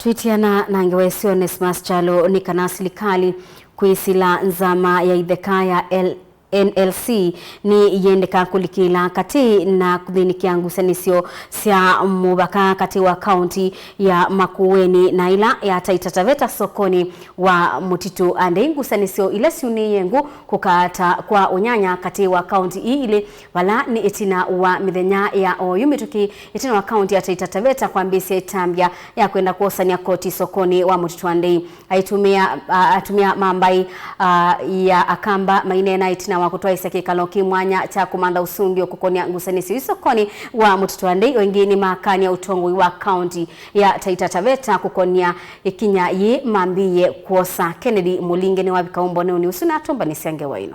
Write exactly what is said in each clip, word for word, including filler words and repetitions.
Twitiana na ngewa ĩsu, Onesmus Kyalo, nĩ kana silikalĩ kwĩsĩla nzama ya itheka ya L-, N L C nĩyĩendeka kũlikĩla katĩ na kũthĩnĩkĩa ngusanĩsyo sya mũvaka katĩ wa kaunti ya Makueni na ĩla ya Taita Taveta sokonĩ wa Mũtitũ Andei, ngusanĩsyo ila syumĩie ngu kũkaata kwa ũnyanya katĩ wa kaunti ii ilĩ, vala nĩ ĩtina wa mĩthenya ya oyu mĩtũkĩ ĩtina wa kaunti ya Taita Taveta kwambĩĩsya ĩtambya ya kwenda kwosany'a koti sokonĩ wa Mũtitũ Andei. Aitumĩa, a, atumĩa ma mbaĩ, a, ya Akamba maineena ĩtina wa kũtwaĩsya kĩkalo kĩ mwanya kya kũmantha ũsũngĩo kũkonya ngusanĩsyo ii sokonĩ wa Mũtitũ Andei. O ĩngĩ nĩmakany'a ũtongoi wa kaunti ya Taita Taveta kũkonya ĩkinya yĩĩ mambĩĩe kwosa. Kennedy Mũlinge nĩwavika ũmboneenĩ ũsu na atũmbanĩsya ngewa ĩno.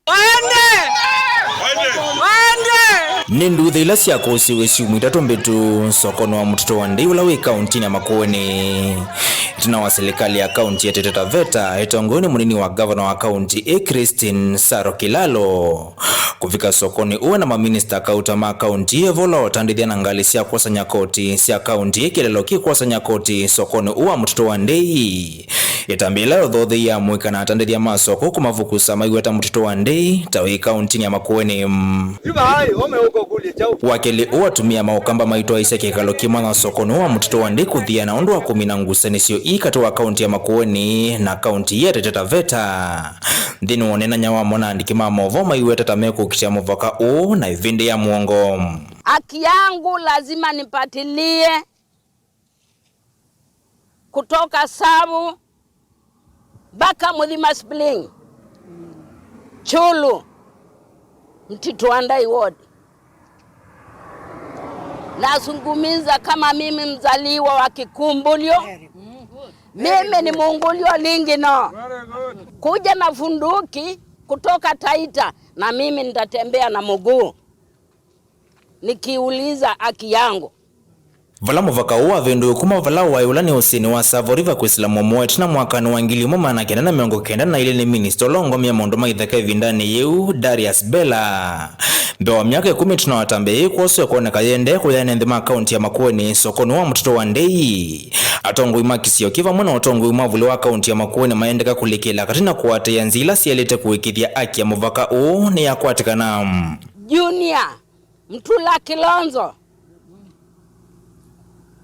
Waende! Waende! Nĩ nduthĩ ila syakũsiwe syumwa itatũ mbĩtu sokonĩ wa Mũtitũ wa Andei ũla wĩ kauntinĩ ya Makueni. Ĩtina wa silikalĩ ya kaunti ya Taita Taveta ĩtongoew'e nĩ mũnini wa ngavana wa kaunti ĩ Christine Saro Kilalo kũvika sokonĩ ũũ na maminista kauta ma kaunti ĩyo vala ũtandĩthya na ngalĩ sya kwosany'a koti sya kaunti ĩ kĩlelo kĩ kwosany'a koti sokonĩ ũũ wa Mũtitũ wa Andei. Ĩtambya ĩla yothothei ya mũika na atandĩthya ma soko kũmavukusa maiweta Mũtitũ wa Andei ta wĩ kauntinĩ ya Makueni. Yu vai, ũmeuka ũkũlye kyaũ? Wa kelĩ ũũ atumĩa ma Ũkamba maitwaĩsya kĩkalo kĩ mwanya sokonĩ wa Mũtitũ wa Andei kũthiana ũndũ wa kũmina ngusanĩsyo ii katĩ wa kaunti ya Makueni na kaunti ya Taita Taveta. Nthĩnĩ wa ũneenany'a wamo na andĩki ma maũvoo maiweta ta mekũkitĩa mũvaka ũũ na ĩvĩndĩ ya mũongo. Haki yangu lazima nipatilie. Kutoka Savu mpaka Mudhima Spring, Chulu, Mtito Andai Ward. Nazungumza kama mimi mzaliwa wa Kikumbulio. Mimi ni Mungulio Lingino. Kuja na funduki kutoka Taita, na mimi nitatembea na mguu nikiuliza haki yangu. Vala mũvaka ũũ wavĩndũiwe kuma vala waĩ ũla nĩ ũsĩnĩ wa Tsavo River kwĩsĩla Momoe ĩtina mwakanĩ wa ngili ĩmwe maana kenda na mĩongo kenda na ilĩ nĩ minista ũla ũngomie maũndũ ma itheka ĩvindanĩ yĩu, Darius Bella. Mbee wa myaka ĩkũmi ĩtina wa ĩtambya yĩĩ kwoswe kwoneka yĩendee kũyaanĩa nthĩ ma kaunti ya Makueni sokonĩ wa Mũtitũ wa Andei. Atongoi ma kĩsio kĩ vamwe na ũtongoi mwavũle wa kaunti ya Makueni maendeka kũlikĩla katĩ na kũatĩĩa nzĩa ila syaĩlĩte kũĩkĩĩthya haki ya mũvaka ũũ nĩyakwatĩkana. Junior Mtula Kilonzo,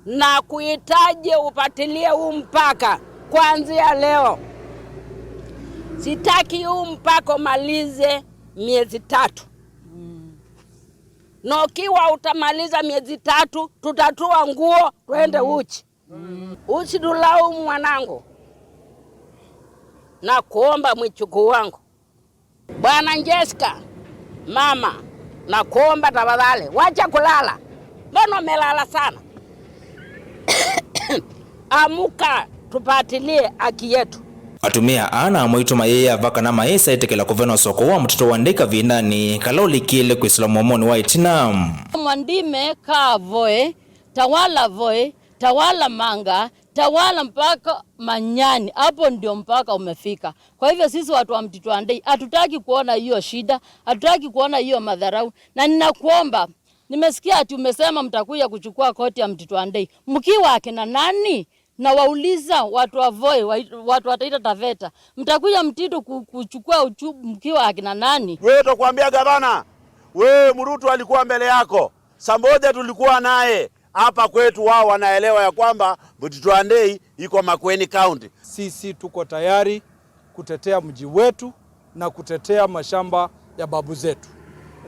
na kuhitaji upatilie huu mpaka kuanzia leo. Sitaki huu mpaka umalize miezi tatu. Na ukiwa utamaliza miezi tatu, tutatoa nguo, twende uchi. Usidhulumu mwanangu. Na kuomba mjukuu wangu. Bwana Jessica, mama, na kuomba tafadhali, wacha kulala. Mbona umelala sana? Amuka, tupatilie haki yetu. Atumĩa aa na amwaitũ mayĩyava kana mayĩsa ĩtĩkĩla kũvenwa soko wa Mũtitũ wa Andei kavindanĩ kala ũlikĩle kwĩsĩla mũomonĩ wa ĩtina. Mwandime kaa voe, tawala voe, tawala manga, tawala mpaka manyani. Hapo ndio mpaka umefika. Kwa hivyo sisi watu wa Mtitũ wa Andei hatutaki kuona hiyo shida, hatutaki kuona hiyo madharau. Na ninakuomba, nimesikia ati umesema mtakuja kuchukua koti ya Mtitũ wa Andei. Mkiwa akina nani? Na wauliza watu wa Voi, wa-, watu wa Taita Taveta, mtakuja Mtitũ ku-, kuchukua uchu-, mkiwa akina nani? Wewe tutakwambia gavana, wewe Mrutu alikuwa mbele yako, Samboja tulikuwa naye hapa kwetu, wao wanaelewa ya kwamba Mtitũ wa Andei iko Makueni County. Sisi tuko tayari kutetea mji wetu na kutetea mashamba ya babu zetu,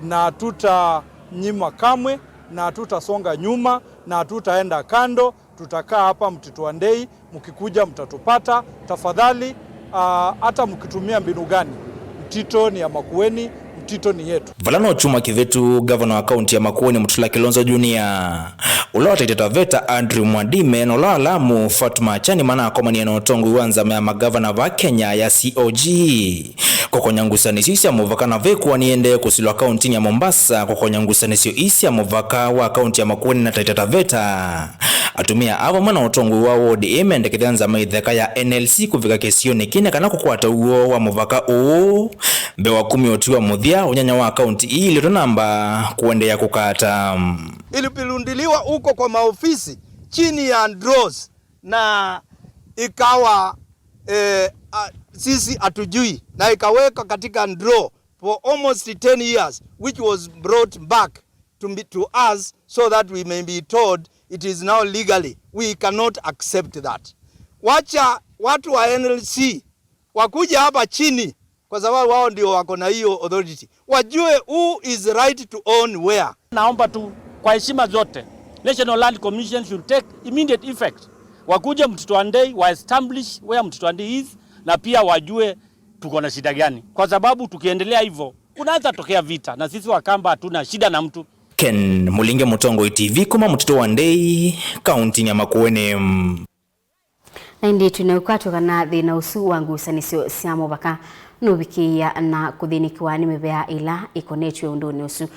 na hatutanyima kamwe, na hatutasonga nyuma, na hatutaenda kando. Tutakaa hapa Mtitũ wa Andei, mkikuja mtatupata. Tafadhali, ah, hata mkitumia mbinu gani, Mtitũ ni ya Makueni, Mtitũ ni yetu. Vala no kyumwa kĩvĩtu, ngavana wa kaunti ya Makueni Mutula Kilonzo Junior, ũla wa Taita Taveta Andrew Mwadime, na ũla wa Lamu Fatuma Achani manakomanie na ũtongoi wa nzama ya magavana va Kenya ya C O G kũkonya ngusanĩsyo sya mũvaka, na vekũwa nĩendee kũsilwa kauntinĩ ya Mombasa kũkonya ngusanĩsyo ii sya mũvaka wa kaunti ya Makueni na Taita Taveta. Atumĩa aa vamwe na ũtongoi wa ward ĩĩ mendekethya nzama ĩtheka ya N L C kũvika kĩsionĩ kĩĩ nĩ kana kũkwata ũw'o wa mũvaka ũũ mbee wa kumya ũtwi wa mũthya ũnyanya wa kaunti ii ilĩ tũnamba kũendeea kũkata. Ilipilundiliwa huko kwa maofisi chini ya draws na ikawa, eh, ah, sisi hatujui, na ikawekwa katika draw for almost ten years, which was brought back to, be, to us so that we may be told it is now legally. We cannot accept that. Wacha watu wa N L C wakuja hapa chini, kwa sababu wao ndio wako na hiyo authority, wajue who is right to own where. Naomba tu kwa heshima zote, National Land Commission should take immediate effect, wakuje Mtito wa Ndei, wa establish where Mtito wa Ndei is, na pia wajue tuko na shida gani, kwa sababu tukiendelea hivyo kunaweza tokea vita, na sisi Wakamba hatuna shida na mtu. Ken Mulinge, Mũtongoi T V, kuma Mũtito wa Ndei, kaunti ya Makueni. Na ĩndĩ twĩna ũkwatyo kana thĩna ũsu wa ngusanĩsyo sya mũvaka nũvikĩĩa na kũthĩnĩkĩwa nĩ mĩvea ĩla ĩkonetw'e ũndũnĩ ũsu.